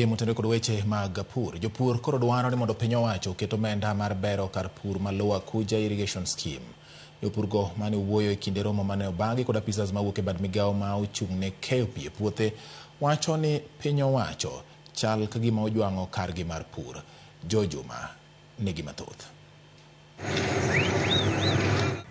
Motenore kod weche mag pur, jopur koro dwaro ni mondo piny owacho oket omenda mar bero kar pur ma Lower Kuja Irrigation Scheme. Jopur go mane owuoyo e kinde romo mane obagi kod apisas mawuok e bad migawo ma ochung' ne keyo pi e puothe wacho ni piny owacho chal ka gima ojwang'o kargi mar pur. Joe Juma nigi mathoth.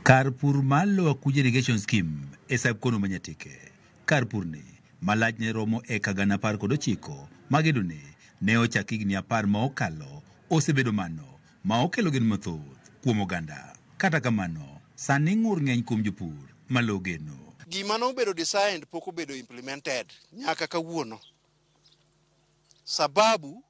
Kar pur mar Lower Kuja Irrigation Scheme e sub-kono ma Nyatike. Kar purni ma lachne romo eka 19,000 ma gedone ne ochak higni 10 ma okalo osebedo mano ma okelo geno mathoth kuom oganda. Kata kamano, sani ng'ur ng'eny kuom jopur ma lowo geno. Gima nobedo designed pok obedo implemented nyaka kawuono. Sababu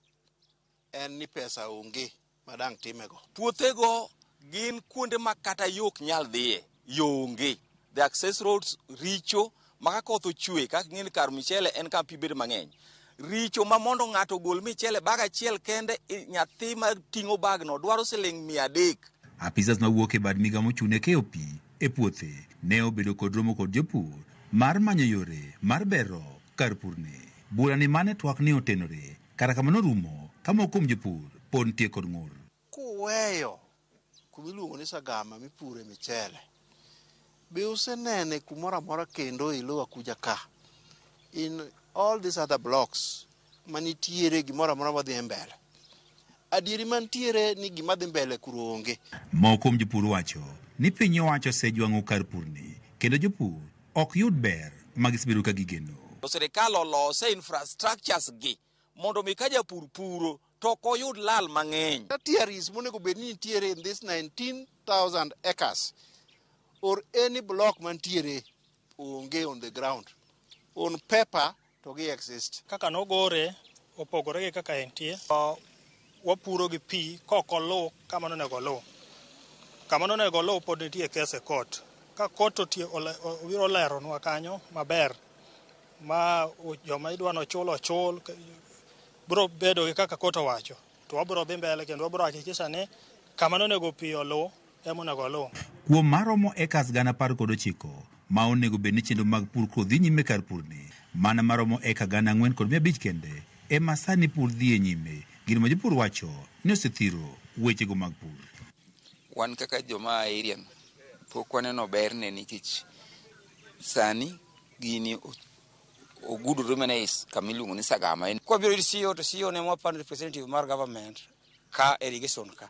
en ni pesa onge madang' timego. Puothego gin kuonde ma kata yo ok nyal dhiye, yo onge. The access roads richo ma ka koth ochwe kaka ing'e ni kar michele en kama pi bedo mang'eny. Richo ma mondo ng'ato ogol michele bag achiel kende, nyathi ma ting'o bagno dwaro siling 300. Apisas mawuok e bad migawo mochung' ne keyo pi e puothe ne obedo kod romo kod jopur mar manyo yore mar bero kar purni. Bura ni mane twak ne otenore, kata kamano rumo ka moko kuom jopur pod nitie kod ng'ur. Kuweyo kuma iluongo ni Sagama mipure michele, be usenene kumoro amora kendo e Lower Kuja ka? In all these other blocks manitiere gimoro amora madhi mbele. Adieri mantiere ni gima dhi mbele kuro onge. Moko kuom jopur wacho ni piny owacho osejwang'o kar purni kendo jopur ok yud ber ma gisebedo ka gigeno. To sirikal olose infrastructures gi mondo mi ka japur puro to ok oyud lal mang'eny. Tertiaries monego bed ni nitiere in this 19,000 acres or any block mantiere onge on the ground. On paper to gi exist. Kaka nogore opogore gi kaka entie. Wapuro gi pi kok oluw kama nonego oluw. Kama nonego oluw pod nitie kes e court. Ka court obiro leronwa kanyo maber ma joma idwa nochul ochul biro bedo gi kaka court owacho to wabiro dhi mbele kendo wabiro hakikisha ni kama nonego pi oluw ema onego oluw. Kuom maromo acres 19,000 ma onego bed ni chenro mag pur koro dhi nyime kar purni, mana maromo eka 4,500 kende ema sani pur dhi e nyime. Gino ma jopur wacho ni osethiro wechego mag pur. Wan kaka joma a area no, pok waneno berne nikech sani gini ogudore mana e kama iluongo ni Sagama. Kwabiro ir CEO to CEO ne mwapando representative mar government ka irrigation ka.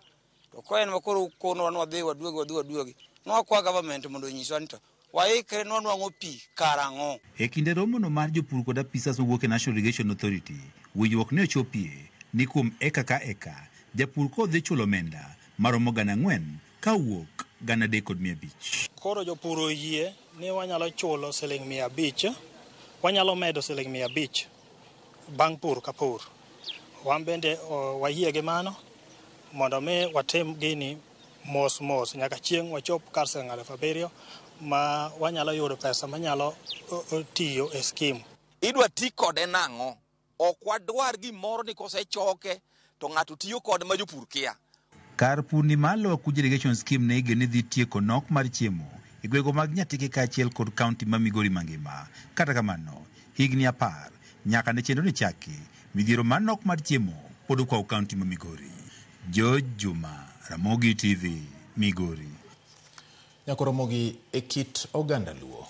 To ka en ma koro ukonowa ni wadhi waduogi wadhi waduogi, nwakwa government mondo onyiswa ni to waikre ni wanwang'o pi karang'o. E kinde romono mar jopur kod apisas mowuok e National Irrigation Authority, winjruok ne ochopie ni kuom eka ka eka, japur kodhi chulo omenda maromo 4,000 ka owuok 3,500. Koro jopur oyie ni wanyalo chulo siling 500, wanyalo medo siling 500 bang' pur ka pur. Wan bende wayie gi mano mondo mi watim gini mos mos nyaka chieng' wachop kar siling 7,000 ma wanyalo yudo pesa manyalo tiyo e scheme. Idwa ti kode nang'o? Ok wadwar gimoro ni kosechoke to ng'ato tiyo kode ma jopur kia. Kar purni mar Lower Kuja Irrigation Scheme ne igeno ni dhi tieko nok mar chiemo e gwenge mag Nyatike kaachiel kod kaunti ma Migori mangima. Kata kamano, higni 10 nyaka ne chenro ni chaki, midhiero mar nok mar chiemo pod okwawo kaunti ma Migori. George Juma, Ramogi TV, Migori. Nyako Ramogi e kit oganda Luo.